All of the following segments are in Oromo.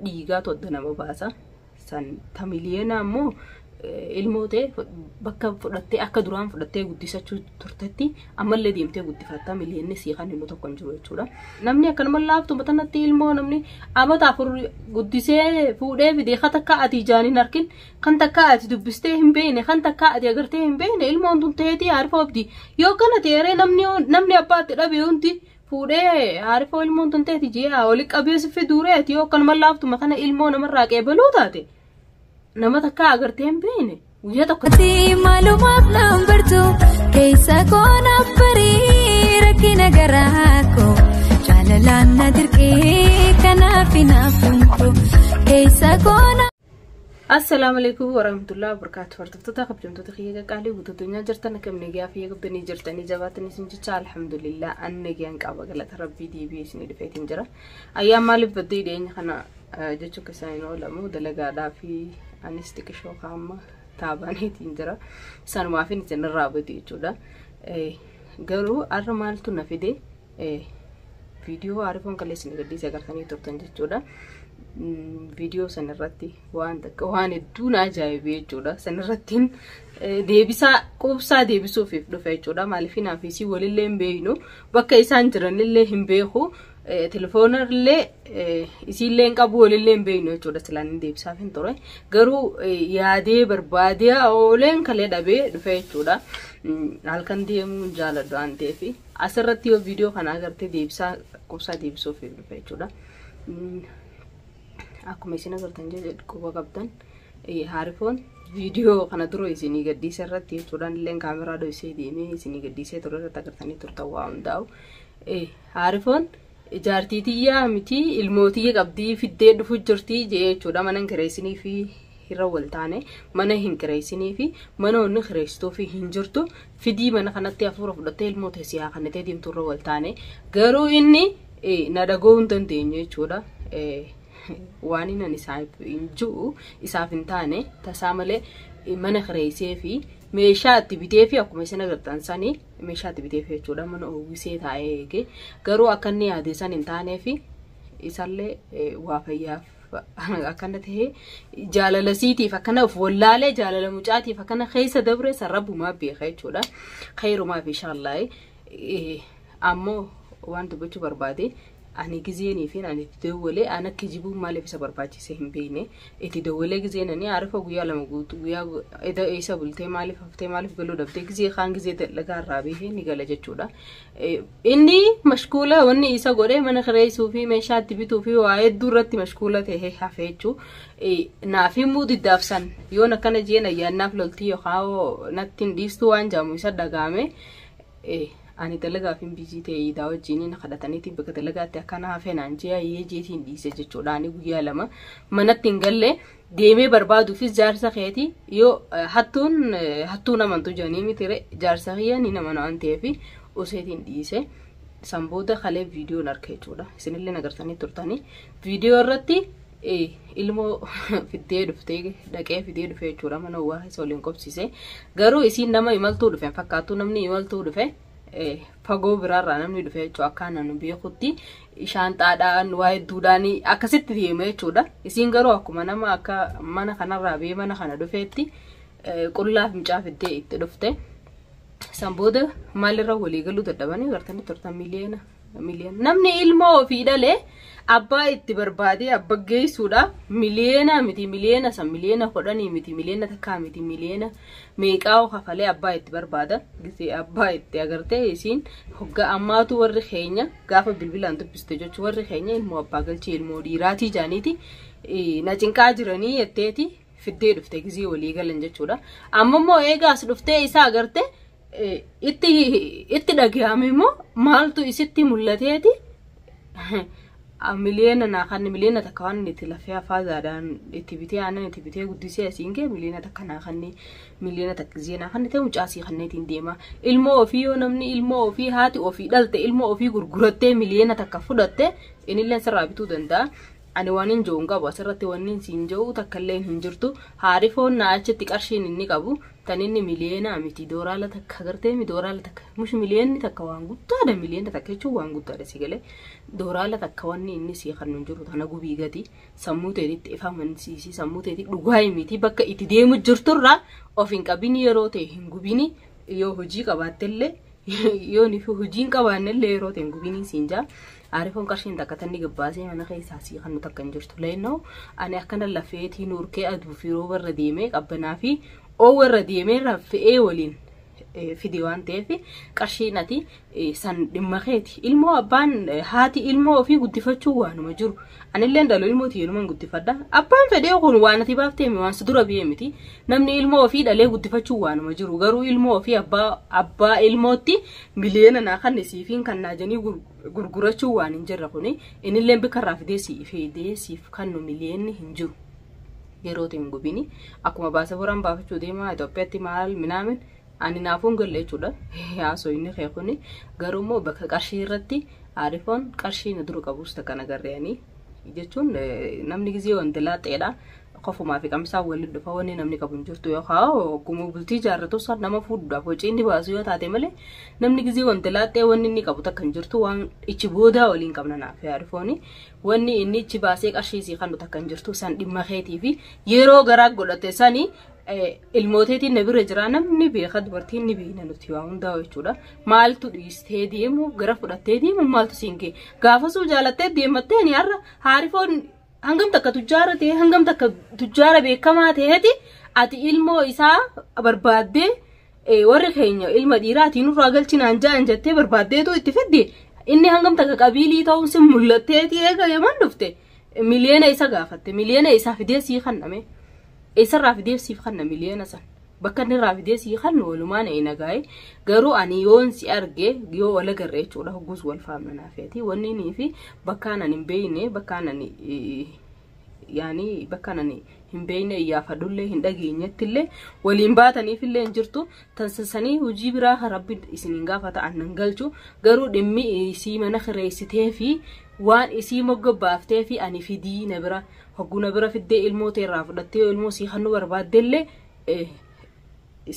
Dhiigaatu adda nama baasa. San ta miliyoona ammoo ilmoo ta'e bakka fudhattee akka duraan fudhattee guddisachuu turtetti ammallee deemtee guddifatta miliyoonni sii kan inni tokko hin jiru jechuudha. Namni akkanuma laaftu matanatti ilmoo namni amata 4 guddisee fuudhee fidee kan takka ati ijaan hin arkin, kan takka ati dubbistee hin beekne, kan takka ati agartee hin beekne ilmoon tun ta'eetii haarifoo abdii yoo kana ta'eeree namni abbaatti dhabe hundi fuudhee haarifoo ilmoon tun ta'eeti ji'a oli qabee si fiduureeti yoo akkanuma laaftuma kana ilmoo namarraa qeebaluu taate. Nama takka agartee hin beekne guyyaa tokko. Ati maalumaaf naan bartu keessa koo naaf barii rakkina garaa koo jaalalaan na dirqee kanaaf hinaafuun koo keessa koo na. Assalaamu alaikum warahmatullahi wabarakatuh. Hordoftoota kabajamtoota kiyya qaqqaalii guutuu addunyaa jirtan akkam nagaa fi qabdanii jirtanii jabaatanii isin jecha alhamdulillah an nagaan qaba galata rabbii deebi'ee isinii dhufeetiin jira. Ayyaan maaliif baddee dhiyeenya kana jechuu keessan hin oolamu dalagaadhaa fi anis xiqishoo kaama taabaniitiin jira. Sanumaaf isin irraa bade jechuudha. Garuu har'a maaltu na fide viidiyoo Aarifoon kaleessa isin gadhiisee agartanii turtan jechuudha. Viidiyoo sanarratti waan takka waan hedduu na ajaa'ibe jechuudha. Sanarrattiin deebisaa quubsaa deebisuuf dhufe jechuudha. Maaliif naaf isii walillee hin beeknu bakka isaan jiranillee hin beeku. Telefoonallee isiillee hin qabu walillee hin beeknu jechuudha. Silaan hin deebisaaf hin ture. Garuu yaadee barbaadee ooleen kalee dhabee dhufe jechuudha. Halkan deemuu hin jaaladhu waan ta'eef asirratti yoo viidiyoo kana agartee deebisaa quubsaa deebisuuf dhufe jechuudha. Akkuma isin agartan jedhu quba qabdan Haarifoon viidiyoo kana dura isinii gadhiise irratti jechuudhaan illee kaameraa dho'isee deemee isinii gadhiisee ture irratti agartanii turtan waa hundaa'u. Haarifoon jaartii tiyyaa miti ilmootiyya qabdii fiddee dhufu jirtii jee jechuudha mana hin kireessinii fi irra wal taane mana hin kireessinii fi mana onni kireessituu fi hin jirtu fidii mana kanatti hafuura fudhattee ilmoo teessee haa kannatee deemtu irra wal taane garuu inni na dhaga'uu hin dandeenye jechuudha. Waan inni isaaf hin jiru isaaf hin taane tasaa malee mana kireessee fi meeshaa itti bitee fi akkuma isin agartan sanii meeshaa itti bitee fi jechuudha mana uwwisee taa'ee eege garuu akka inni yaade san hin taanee fi isallee waa fayyaaf akkana ta'ee jaalala siitiif akkana of wallaalee jaalala mucaatiif akkana keessa dabre san rabbumaa beeka jechuudha. Khayrumaaf inshaallah ammoo waan dubbachuu barbaade ani gizeenii fi ani itti dawwalee an akka jibuu maaliif isa barbaachise hin beekne itti dawwalee gizeen ani Aarifa guyyaa 2 guutuu guyyaa eda eessa bultee maaliif haftee maaliif galuu dhabdee gizee kaan gizee dalagaa irraa beekee ni gala jechuudha. Inni mashkuula wanni isa godhee mana kireessuu fi meeshaa itti bituu fi waa hedduu irratti mashkuula ta'ee hafe jechuu. Naaf himuu diddaaf san yoon akkana jeen ayyaannaaf loltii yookaan natti hin dhiistuu waan jaamu isa dhagaame. Ani dalagaaf hin bijii ta'e idaa wajjin na kadhataniitiin bakka dalagaatti akkana hafee naan jee ayyee jeetiin dhiise jechuudha. Ani guyyaa 2 manatti hin galle deemee barbaaduufis jaarsa keeti yoo hattuun amantu jedhanii miti jaarsa kiyya ni nama waan ta'eef useetiin dhiise. San booda kalee viidiyoon arga jechuudha. Isinillee agartanii turtanii viidiyoo irratti ilmoo fiddee dhuftee dhaqee fidee dhufe jechuudha. Mana waa isa waliin qobsiise. Garuu isiin nama imaltuu dhufe fakkaattuu namni imaltuu dhufe. Fagoo biraarraa namni dhufe jechuudha akka nanu beekutti shaanxaadhaan waa hedduudhaan akkasitti deema jechuudha. Isiin garuu akkuma nama akka mana kanarraa bee mana kana dhufeetti qullaaf mucaa fiddee itti dhufte. San booda maalirra walii galuu dadhabanii agartanii turtan miliyoona miliyoona. Namni ilmoo ofii dhalee abbaa itti barbaadee abba geessuudha miliyoona miti miliyoona san miliyoona 10 miti miliyoona 1 miti miliyoona meeqaa kafalee abbaa itti barbaada. Gisee abbaa itti agartee isiin hogga ammaatu warri keenya gaafa bilbilaan dubbiste jechuun warri keenya ilmoo abbaa galchee ilmoo dhiiraatii jaaniiti na cinqaa jiranii jetteeti fiddee dhufte gisee walii galan jechuudha. Amma immoo eegaas dhuftee isaa agartee itti dhagahame immoo maaltu isitti mul'ateeti miliyoona naa kan miliyoona 1 waan itti lafee afaazaadhaan itti bitee aannan itti bitee guddisee asiin ga'e miliyoona 1 naa kan miliyoona 1 gisee naa kan ta'e mucaasii kanneetiin deema. Ilmoo ofii yoo namni ilmoo ofii haati ofii dhalte ilmoo ofii gurgurattee miliyoona 1 fudhatte inillee sirraa bituu danda'a. Ani waan hin jiru hin qabu asirratti wanni hin jiru takka illee hin jirtu. Haarifoon na achitti qarshiin inni qabu Tan inni miliyoonaa miti, dooraala takka gartee mi, dooraala takka mush, miliyoonni takka waan guddaadha. Miliyoona takka jechuun waan guddaadha, si galee? Dooraala takka wanni inni sii kan hin jiru. Tana gubii gati sammuu teetitti ifamansiisi, sammuu teetii dhugaa miti. Bakka itti deemu jirturraa of hin qabini, yeroo ta'e hin gubini. Yoo hojii qabaattellee, yoo ni fi hojii hin qabaannellee, yeroo ta'e hin gubini siin jaa. Aarifoon qarshiin takka tanni gabbaasee mana keessaa sii kan takka hin jirtu. Leennoo ani akkana lafeetiin urkee aduu fi rooba irra deemee, qabbanaa fi oowwa irra deemee raffe'ee waliin fide waan ta'eef, qarshiin ati san dhimma keeti. Ilmoo abbaan haati ilmoo ofii guddifachuu waanuma jiru. Anillee dhalu ilmoo tiyyeeluman guddifadha. Abbaan fedhee kun waan ati baaftee waan si dura biyee miti. Namni ilmoo ofii dhalee guddifachuu waanuma jiru. Garuu ilmoo ofii abbaa ilmootti miliyoona naa kan siifiin kan naajanii gurgurachuu waan hin jirre kuni, innillee bikka irraa fidee siif fidee siif kannu miliyoonni hin jiru. Yeroo hin gubini. Akkuma baasa boraan baafachuu deemaa Itoophiyaatti maal minaamin, ani naafuun galle jechuudha. Haasoo inni kee kuni garuu immoo bakka qarshii irratti Aarifoon qarshii na dura qabus takka nagarreeyanii jechuun, namni gizee wanti laaxeedha. Qofumaa fi qamsaa waliin dhufa, wanni namni qabu hin jirtu, yookaan ogguma bultii jaarratu san nama fuudhuudhaaf hojii inni baasu yoo taate malee, namni gizee wanti laaxee wanni inni qabu takka hin jirtu. Waan ichi boodaa waliin qabna naaf Aarifooni, wanni inni ichi baasee qarshii sii kannu takka hin jirtu. San dhimma keetii fi yeroo garaa godhate sani ilmooteetiin na bira jira. Namni beeka, dubartiin ni beekna nuti waa hundaa jechuudha. Maaltu dhiistee deemu, gara fudhattee deemu, maaltu siin ga'e? Gaafasuu jaalattee deemattee ni har'a Haarifoon hangam takka tujjaara ta'e, hangam takka tujjaara beekamaa ta'eeti, ati ilmoo isaa barbaaddee, warri keenya ilma dhiiraatiin nurraa galchinaan ja'an jettee barbaaddeetu itti fidde. Inni hangam takka qabiilii ta'uun sin mul'atteeti eega yaman dhufte miliyoona isa gaafatte, miliyoona isaa fidee sii kanname, isarraa fidee siif kanna. Miliyoona san bakka inni irraa fidee sii kannu walumaan nagaa'e. Garuu ani yoon si arge, yoo wal agarre jechuudha, hogguus wal faamna naafeeti. Wanni inni fi bakkaan ani hin beekne, bakkaan ani yaani bakkaan ani hin beekne iyyaafadhullee hin dhageenyettillee waliin baataniifillee hin jirtu. Tansasanii hojii biraa kan Rabbi isiniin gaafata annan galchu. Garuu dhimmi isii mana kireessitee fi waan isii mogga baaftee fi ani fidii na bira, hogguu na bira fiddee ilmoo teerraa fudhattee ilmoo sii kannu barbaaddellee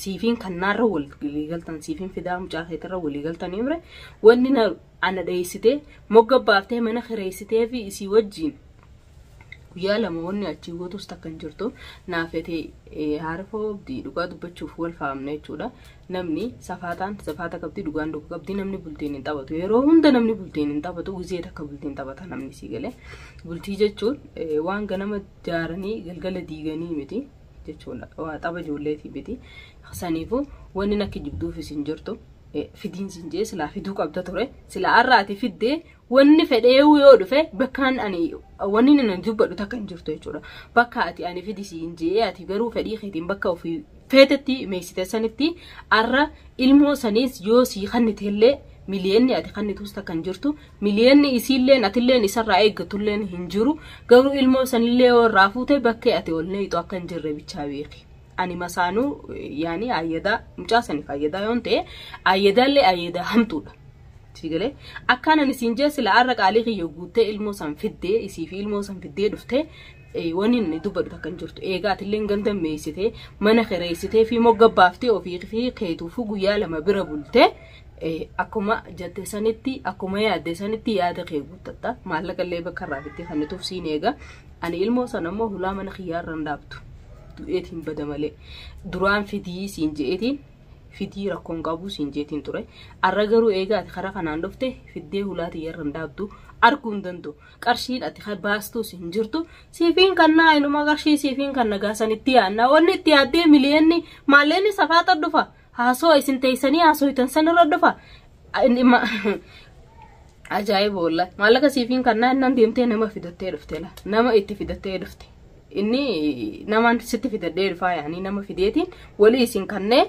siifiin kannaarra walii galtan, siifiin fidaa mucaa keetirra walii galtanii mire. Wanni na ana dheessitee mogga baaftee mana kireessitee fi isii wajjiin guyyaa 2 wanni achii gootus takka hin jirtu naafetee. Haarifoo dhugaa dubbachuuf wal faamna jechuudha. Namni safaataan safaata qabdi, dhugaan dhuga qabdi. Namni bultiin hin taphatu yeroo hunda, namni bultiin hin taphatu, gizee takka bultiin taphata namni, si galee? Bultii jechuun waan ganama jaaranii galgala diiganii miti jechuudha, waa tapha ijoolleetii miti. Saniifuu wanni akka jibduufis hin jirtu. Fidiin sin jee silaa fiduu qabda ture. Silaa har'aati fiddee wanni fedhee yoo dhufe, bakkaan ani wanni nana dubbadhu takka hin jirtu jechuudha. Bakka ati ani fidi siin jee, ati garuu fedhii keetiin bakka ofii feetetti meessite sanitti har'a ilmoo saniis yoo sii kannitellee, miliyoonni ati kannitus takka hin jirtu, miliyoonni isiilleen atilleen isarraa eeggatulleen hin jiru. Garuu ilmoo sanillee yoo irraa fuute, bakka ati ol neeyxu akka hin jirre bichaa beeki. Ani masaanuu yaani ayyadaa mucaa saniif ayyadaa yoon ta'e, ayyadaallee ayyadaa hamtuudha. Sigalee akkaan ani siin jee sila har'a qaalii kiyya guuttee ilmoo san fiddee, isii fi ilmoo san fiddee dhuftee, wanni inni dubbadhu takka hin jirtu. Eegaa atillee ganda meessitee mana kireessitee fi mogga baaftee ofii fi keetuufuu guyyaa 2 bira bultee, akkuma jette sanitti, akkuma yaadde sanitti yaada kee guuttatta. Maallaqa illee bakka irraa fiddee kannituuf siin eega. Ani ilmoo sana immoo hulaa mana kiyyaarra hin dhaabdu. Du'eetiin bada malee. Duraan fidii siin je'eetiin, fidii rakkoon qabu siin jeetiin ture. Arra garuu eegaa ati karaa kanaan dhufte, fiddee hulaa tiyyarra hin dhaabdu, arguu hin danda'u. Qarshiin ati baastuus hin jirtu. Siifiin kannaa inuma qarshii siifiin kan nagaa sanitti yaadna. Wanni itti yaaddee miliyoonni maalleenni safaaxa dhufa. Haasoo isin teessanii haasooytan sanirra dhufa. Ajaa'iba wallahi. Maallaqa siifiin kannaa innaan deemtee nama fidattee dhufte la. Nama itti fidattee dhufte. Inni namaan sitti fidadhee dhufaa, yaanii nama fideetiin walii isin kannee,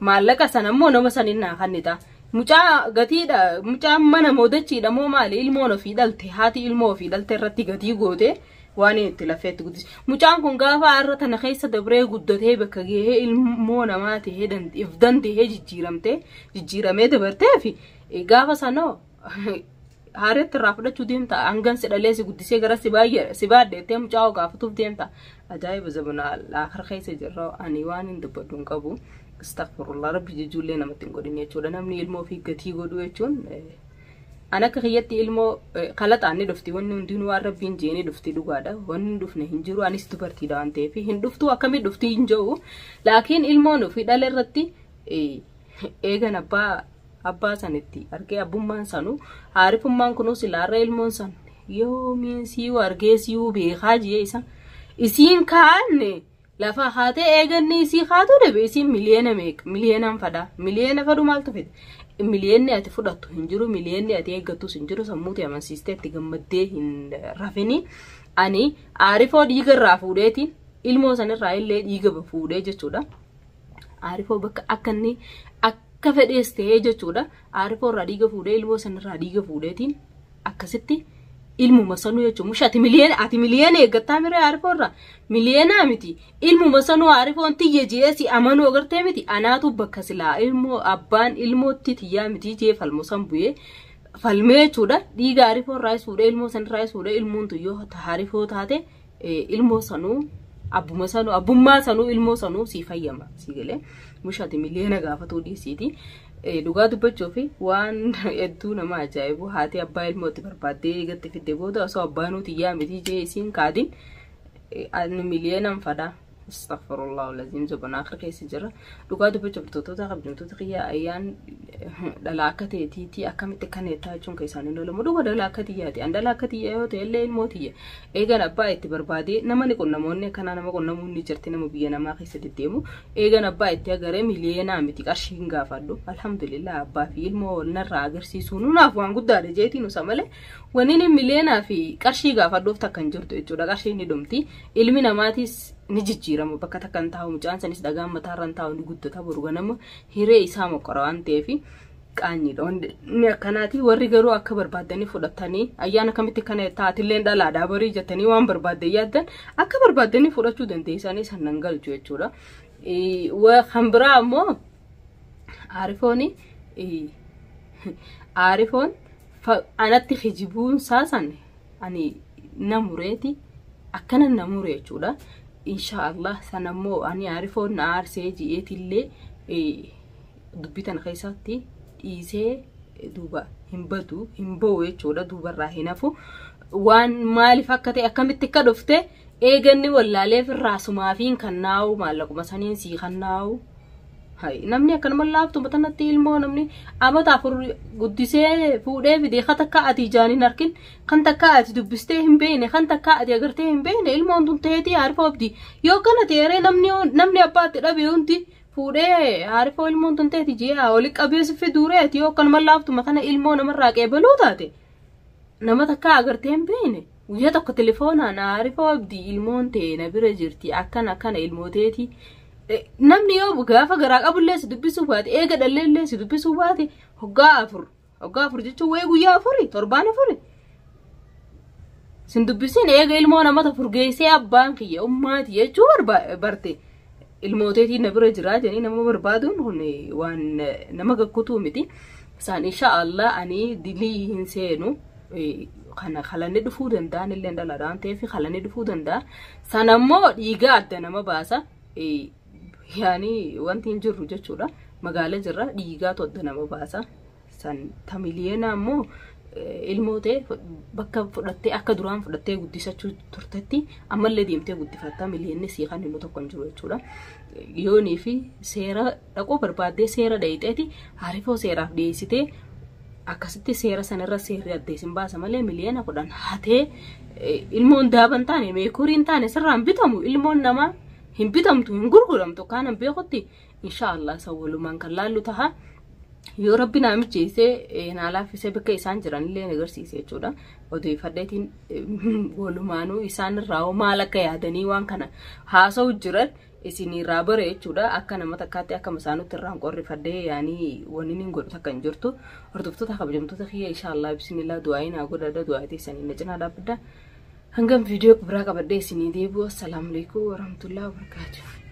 maallaqa sana immoo nama sanin naa kannita. Mucaa gatiidha, mucaan mana moodachiidha moo maali? Ilmoon ofii dhalte, haati ilmoo ofii dhalte irratti gatii goote waan itti lafeetti guddise. Mucaan kun gaafa har'a tana keessa dabree guddatee bakka gahee ilmoo namaa tahee if danda'ee jijjiiramtee jijjiiramee dabartee fi gaafa sanoo haareetti irraa fudhachuu deemta. Hangan si dhalee si guddisee gara si baay'ee si baadheettee mucaa gaafatuuf deemta. Ajaa'iba, zamana akar keessa jirra. Ani waan hin dubbadhu hin qabu. Astaghfirullah, rabbi jechuullee namatti hin godhin jechuudha. Namni ilmoo ofii gatii godhu jechuun an akka kiyyatti ilmoo kalaxaan ni dhufti, wanni hundinuu waan rabbiin jee ni dhufti, dhugaadha. Wanni hin dhufne hin jiru. Anis dubartiidha waan ta'eef hin dhuftu, akkamii dhufti hin jiru. Laakiin ilmoon ofii dhala irratti eegan abbaa sanitti argee, abbummaan sanuu haarifummaan kunuu silaarra ilmoon san yoomiin siiyuu argee siiyuu beekaa jee isa isiin kaanne lafa haatee eeganni isii haatu dhabe. Isiin miliyoona meeqa miliyoonan fadhaa, miliyoona fadhu maaltu fide? Miliyoonni ati fudhattu hin jiru, miliyoonni ati eeggattus hin jiru. Sammuuti amansiistee itti gammaddee hin rafini. Ani aarifoo dhiiga irraa fuudheetiin ilmoo sanirraa illee dhiiga fuudhee jechuudha. Aarifoo bakka akka inni akka fedhees ta'ee jechuudha. Aarifoo irraa dhiiga fuudhee, ilmoo sanirraa dhiiga fuudheetiin akkasitti ilmuma sanuu jechuun musha ati miliyoona, ati miliyoona eeggattaa miree? Aarifoo irraa miliyoonaa miti, ilmuma sanuu aarifoon tiyya jee si amanuu agartee miti. Anaatu bakka silaa ilmoo abbaan ilmootti tiyyaa miti jee falmu san bu'ee falmee jechuudha. Dhiiga aarifoo irraa fuudhee, ilmoo sanirraa fuudhee, ilmoon tuyyoo aarifoo taate, ilmoo sanuu, abbuma sanuu, abbummaa sanuu, ilmoo sanuu si fayyama si galee. Musha ati miliyoona gaafatuu dhiisiiti. Dhugaa dubbachuu fi waan hedduu nama ajaa'ibu, haati abbaa ilmootti barbaaddee eegatti fidde booda osoo abbaanuu tiyyaa miti jee isiin kaadin ani miliyoonan fadhaa. Astaghfirullah lazim, zabana akhir keessa jira. Dhugaa dubbachuuf, hordoftoota kabajamtoota kiyya, ayyaan dhala akka ta'eetiiti akkamitti kan jettaa jechuun keessaan hin oolamu. Dhuga dhala akka tiyyaati. An dhala akka tiyya yoo ta'e illee ilmoo tiyya. Eegan abbaa itti barbaadee nama ni qunnamoonni akkanaa nama qunnamuun ni jirti, nama biyya namaa keessa deddeemu. Eegan abbaa itti agaree miliyoonaa miti qarshii hin gaafadhu. Alhamdulillah, abbaa fi ilmoo narraa agarsiisuu nunaaf waan guddaadha jeetiin usa malee wanni inni miliyoonaa fi qarshii gaafadhuuf takka hin jirtu jechuudha. Qarshii ni dhumti. Ilmi namaatis ni jijjiirama, bakka takka hin taa'u. Mucaan sanis dhagaan mataarra hin taa'u, ni guddata, boru ganama hiree isaa moqora waan ta'eef qaanyiidha. Wanni akkanaati warri garuu akka barbaaddanii fudhatanii ayyaana kamitti kana taatillee dhalaadhaa barii jettanii waan barbaaddan yaaddan akka barbaaddanii fudhachuu dandeessanii san nan galchu jechuudha. Kan biraa ammoo aarifoon anatti hijibuun saasan ani namureeti, akkana namure jechuudha. Inshaallah sanammoo ani aarifoon na aarsee ji'eetillee dubbii tana keessatti dhiisee duuba hin badu, hin ba'u jechuudha, duubarraa hin hafu. Waan maaliif akka ta'e, akkamitti akka dhufte eeganni wallaaleef irraa sumaafiin kan naa'u maallaquma saniin sii kan naa'u. Namni akkanuma laaftu matanatti ilmoo namni amata 4 guddisee fuudhee fide, kan takka ati ijaan hin arkin, kan takka ati dubbistee hin beekne, kan takka ati agartee hin beekne, ilmoon tun ta'eetii aarifoo abdi yoo kana ta'e namni abbaatti dhabe hundi fuudhee aarifoo ilmoon tun ta'eeti ji'a oli qabeessi fiduuree ati yoo akkanuma laaftuma kana ilmoo namarraa qeebaluu taate, nama takka agartee hin beekne, guyyaa tokko telefoonaan aarifoo abdii ilmoon ta'e na bira jirti, akkana akkana ilmooteeti. Namni yoo gaafa garaa qabullee si dubbisuu baate, eega dhalleellee si dubbisuu baate, hoggaa 4, hoggaa 4 jechuun wayii guyyaa 4, torbaan 4 sin dubbisiin, eega ilmoo namata furgeessee abbaan kiyya ummaati jechuu barte, ilmooteetii na bira jiraa jedhanii nama barbaaduun kun waan nama gakkutuu miti. Isaan insha Allah ani dilii hin seenu. Kana kalanni dhufuu danda'an illee dhalaadha waan ta'eef kalanni dhufuu danda'a. Sanammoo dhiigaa adda nama baasa. Yaani wanti hin jirru jechuudha. Magaala jirra, dhiigaatu adda nama baasa. San ta miliyoona ammoo ilmoo ta'e bakka fudhattee akka duraan fudhattee guddisachuu turtetti ammallee deemtee guddifattaa, miliyoonni sii kan inni tokko hin jiru jechuudha. Yoonii fi seera dhaquu barbaaddee seera dhayixeeti harifoo seeraaf dhiyeessitee akkasitti seera sanarra seerri addeessin baasa malee miliyoona 10 hatee ilmoon daaban taane meekuriin taane sirraan bitamu, ilmoon namaa hin bitamtu, hin gurguramtu kaanan beekutti. Inshaallah isa walumaan kan laallu taha. Yoo rabbi naa mijeessee naa laaffisee bakka isaan jiran illee agarsiise jechuudha. Odeeffadheetiin walumaanuu isaan irraa maal akka yaadanii waan kana haasa'u jiran isinirraa bare jechuudha. Akka nama takkaatti akka masaanutti irraan qorrifadhee yaanii wanni hin godhu takka hin jirtu. Hordoftoota kabajamtoota kiyya, inshaallah bismillah du'aayi naa godhadha, du'aayi teessanii na cinaa dhaabbadha. Hangam viidiyoo biraa qabadhee isinii deebi'u, assalaamu alaikum warahmatullahi wabarakatuh.